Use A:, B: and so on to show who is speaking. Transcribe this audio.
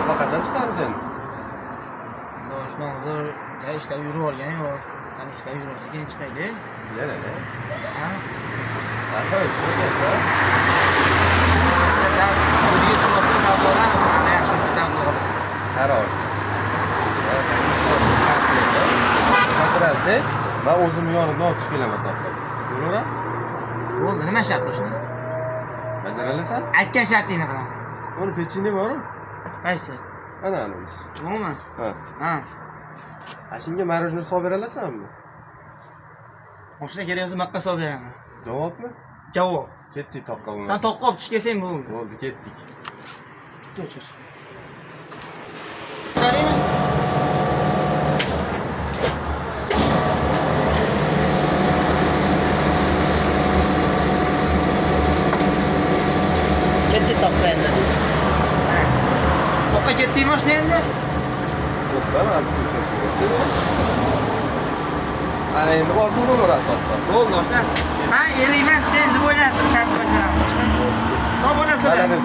A: Toqqa qachon chiqamiz endi?
B: Endi oshna hozir ja ishlab yurib olgani yo'q. San ishlab yurib keyin chiqaylik.
A: Yana ne?
B: Ha?
A: Ha, shunday da.
B: Sen uyga tushmasdan savdodan qanday yaxshi ketamiz o'g'lim.
A: Qara oshna. Masalan, men o'zimni yonimdan olib chiqib kelaman toqqa. Bo'laverami?
B: Bo'ldi, nima shart oshna?
A: Bajaralasan?
B: Aytgan shartingni qilaman.
A: Uni pechinye boru.
B: Qaysi?
A: Ana anavisi.
B: Umuman.
A: Ha.
B: Ha.
A: A shunga мороженое solib bera olasanmi?
B: Oshna kerak bo'lsa maqqa solib beraman.
A: Javobmi?
B: Javob.
A: Ketdik toqqa bo'lmasa.
B: San toqqa olib chiqib kelsang bo'ldi.
A: Bo'ldi, ketdik.
B: Bitta o'chir. Qaraymi?
C: Ketdi toqqa endi deysiz.
B: Toqqa ketdikmi oshna endi?
A: To'xta, man o'sha Ana endi borsa bo'laveradi toqqa.
B: Bo'ldi oshna. San elingman, sen deb o'ylaysan, shart bajaraman oshna. Sog' bo'lasizlar.
A: Malades.